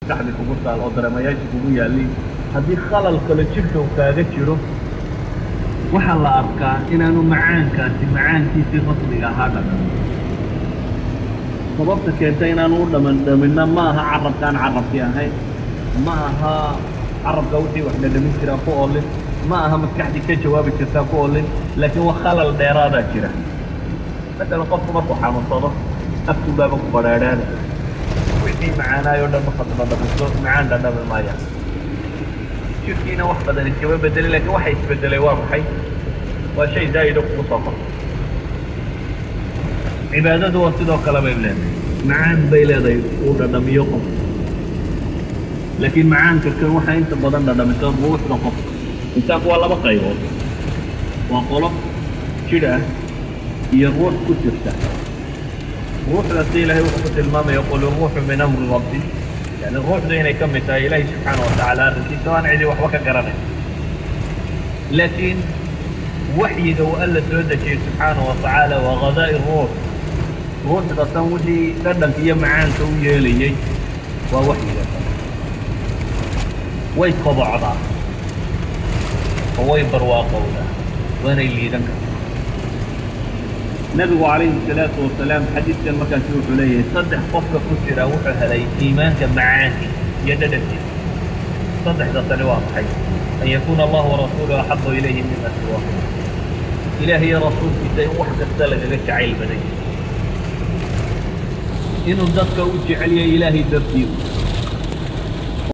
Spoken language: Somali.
Maskaxdii kugu taal oo dareemayaashii kugu yaallin, haddii khalal kale jidhka uu kaaga jiro, waxaa la arkaa inaanu macaankaasi macaankiisii rasmiga ahaa dhadhamin. Sababta keenta inaanu u dhaman dhaminna ma aha carabkaan carabkii ahayn, ma aha carabka wixii wax dhadhamin jiraa ku oolin, ma aha maskaxdii ka jawaabi jirtaa ku oolin, laakiin waa khalal dheeraadaa jira. Masalan, qofku markuu xanuunsado, afkubaaba ku badheedheena, wixii macaanaayoo dhan markaad dhadhamiso macaan dhadhami maaya. Jidhkiina wax badan iskama bedelin, lakin waxa isbedelay waa maxay? Waa shay zaa'ida kugu soo kortay. Cibaadadu waa sidoo kale bay leedahay, macaan bay leedahay uu dhadhamiyo qofka, laakiin macaanka kan waxaa inta badan dhadhamisa ruuxda qofka. Insaanku waa laba qaybood: waa qolo jidh ah iyo ruux ku jirta. Ruuxdaasi Ilaahay wuxuu ku tilmaamaya: قل الروح من أمر ربي. Yani ruuxdu inay ka mid tahay Ilaahay subxaana wa tacaala arrinkiisa oo aan cidi waxba ka garanayn, laakiin waxyiga uu Alla soo dejiyey subxaana wa tacaala waa غذاء الروح. Ruuxda tan wixii dhadhanka iyo macaanka u yeelayey waa waxyiga. Tan way kobocdaa oo way barwaaqowdaa, waanay liidan kartaa. Nebigu calayhi salaatu wasalaam xadiidkan markaasi wuxuu leeyahay: saddex qofka ku jira wuxuu helay iimaanka macaankiisa iyo dhadhankiisa. Saddexda tani waa maxay? أن يكون الله ورسوله أحب إليه مما سواهما. Ilaah iyo rasuulkiisa in wax kasta lagaga jacayl badan yahay, inuu dadka u jecel yahay Ilaahay dartii.